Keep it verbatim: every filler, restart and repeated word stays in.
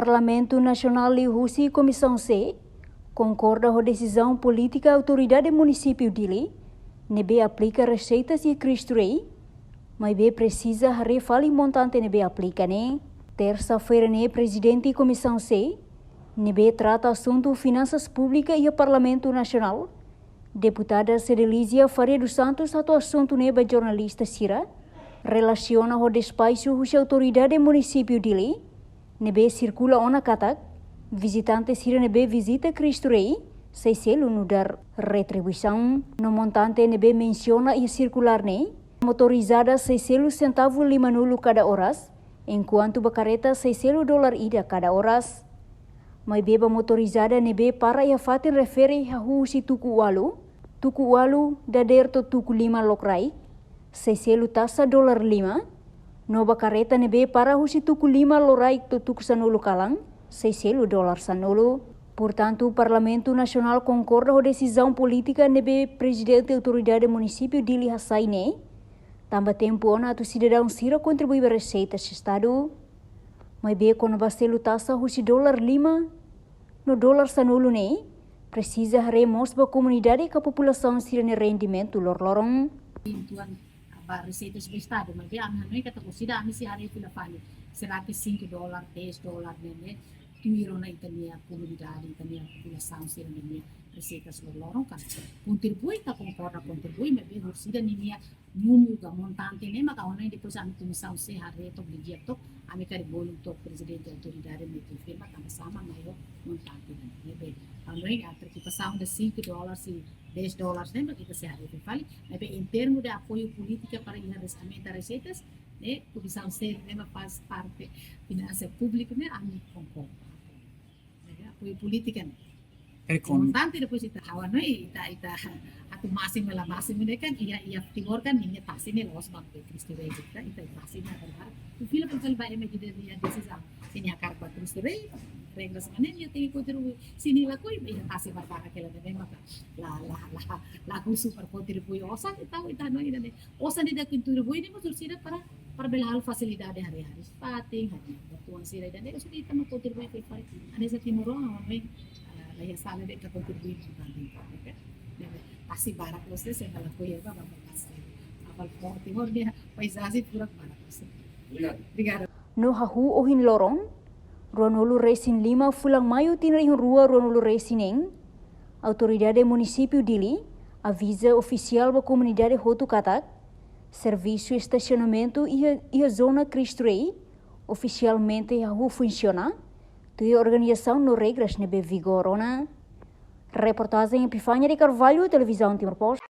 Parlamentu Nasionál liuhusi Komisaun C konkorda ho desizaun polítika Autoridade Munisípiu Dili ne'ebé aplika reseitas iha Cristo Rei, maibé presiza haree fali montante ne'ebé aplika ne'e. Tersa-feira ne'e Prezidente Komisaun C ne'ebé trata asuntu finansas públikas iha Parlamentu Nasionál, Deputada Cedelizia Faria dos Santos hato'o asuntu ne'e ba jornalista sira, relasiona ho despaxu husi Autoridade Munisípiu Dili ne'ebé sirkula ona katak vizitante sira ne'ebé vizita Cristo Rei sei selu nu'udar retribuisaun. No montante ne'ebé mensiona iha sirkulár ne'e, motorizada sei selu sentavu limanulu kada oras, enkuantu ba karreta sei selu dolar ida kada oras. Maibé ba motorizada ne'ebé para iha fatin refere hahú husi tuku ualu, tuku ualu dadeer to'o tuku lima lokraik, sei selu taxa dolar lima, no ba karreta ne'ebé para husi tuku lima lokraik to'o tuku sanulu kalan, sei selu dolar sanulu. Portantu, Parlamentu Nasionál konkorda ho desizaun polítika ne'ebé Prezidente Autoridade Munisípiu Dili hasai ne'e, tanba tempu ona atu sidadaun sira kontribui ba reseitas Estadu. Maibé kona-ba selu taxa husi dolar lima no dolar sanulu ne'e, presiza haree mós ba komunidade ka populasaun sira-nia rendimentu loroloron. Tuan ba reseitas ba Estadu, maibé ami hanoin katak orsida ami sei haree fila fali. Será que cinco dólar, dez dólar ne'e, ne'e tuir ona ita-nia komunidade, ita-nia populasaun sira-nia reseitas loroloron ka? Kontribui, ita konkorda kontribui, maibé orsida ninia númeru ka montante ne'e maka ha'u hanoin depois ami Komisaun C haree to'o di'ak to'o, ami karik bolu to'o Prezidente Autoridade mai konfirma tanba sá mak maior montante ne'e. Ne'ebé ha'u hanoin a preokupasaun de cinco dólares e dez dólares ne'e mak ita sei haree fali. Ne'ebé em termos de apoio polítika para iha restamenta reseitas, ne'e Komisaun C ne'e mak faz parte finansa públika ne'e ami konkorda. Ne'e apoio polítika ne'e. Ekon. Montante depois ita ha'u hanoin ita, ita atu másimu la másimu ne'e kan iha, iha Timor kan ninia tasi ne'e la'ós mak be Cristo Rei kan, ita tasi ne'e agora. Tu fila por ba ema ida-idak nia desizaun. Se nia hakarak ba Cristo Rei, regras mak ne'e nia tenke kontribui. Se nia lakohi, iha tasi barbarak hela ne'e maka la, la, la, la husu para kontribui. Osan ita, ita hanoin ida-ne'e. Osan ida kontribui ne'e mós orsida para, para bele halo fasilidade hari-hari. Fatin, hari-hari. Batuan sira ida-ne'e, orsida ita mak kontribui fali. Hanesan timoroan, ami, ah, la iha sala de'it atu kontribui ba tadi, oke? Ne'e, tasi barak loos de'it, se bala ko ya ba, ba, ba, tasi. Apal ko Timor nia, paizajen furak barak loos. Obrigadu. Obrigadu. No hahú ohin loron, ruanulu resin lima fulan Maiu tinan rihun rua ruanulu resin neen, Autoridade Munisípiu Dili aviza ofisiál ba komunidade hotu katak servisu estasionamentu iha, iha zona Cristo Rei ofisialmente hahú funsiona, tuir organizasaun no regras ne'ebé vigora ona. Reportajen Epifania de Carvalho, Televizaun Timor Post.